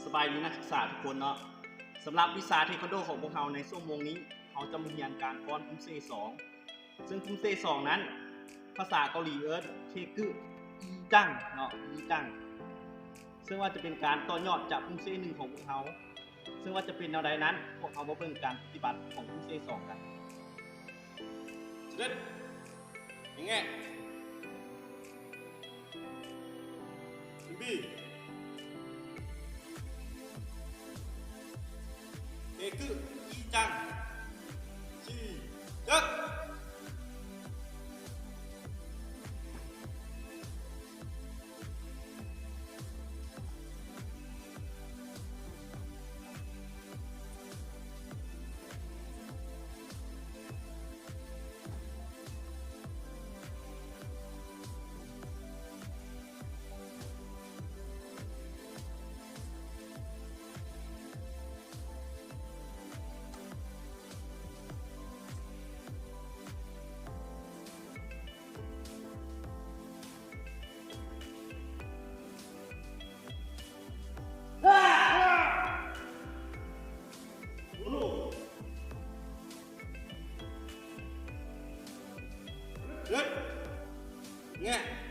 ສະບາຍດີນັກສຶກສາທຸກຄົນເນາະ. ສຳລັບວິຊາເທຄວັນໂດຂອງພວກເຮົາໃນຊົ່ວໂມງນີ້ ເຮົາຈະມາຮຽນການຟ້ອນກຸງເຊສອງ ເຊິ່ງກຸງເຊສອງນັ້ນ ພາສາເກົາຫຼີເອີ້ນເທກຶ ອີຈັງເນາະ ອີຈັງ ເຊິ່ງວ່າຈະເປັນການຕໍ່ຍອດຈາກກຸງເຊໜຶ່ງຂອງພວກເຮົາ. ເຊິ່ງວ່າຈະເປັນແນວໃດນັ້ນ ພວກເຮົາມາເບິ່ງການປະຕິບັດຂອງກຸງເຊສອງກັນ. ສະເດັດ ຍັງແງະ ເອັມບີ ເອກຶ ອີຈັງ ຊີ ເຈັດ. ເຮີ້ຍ ແງະ.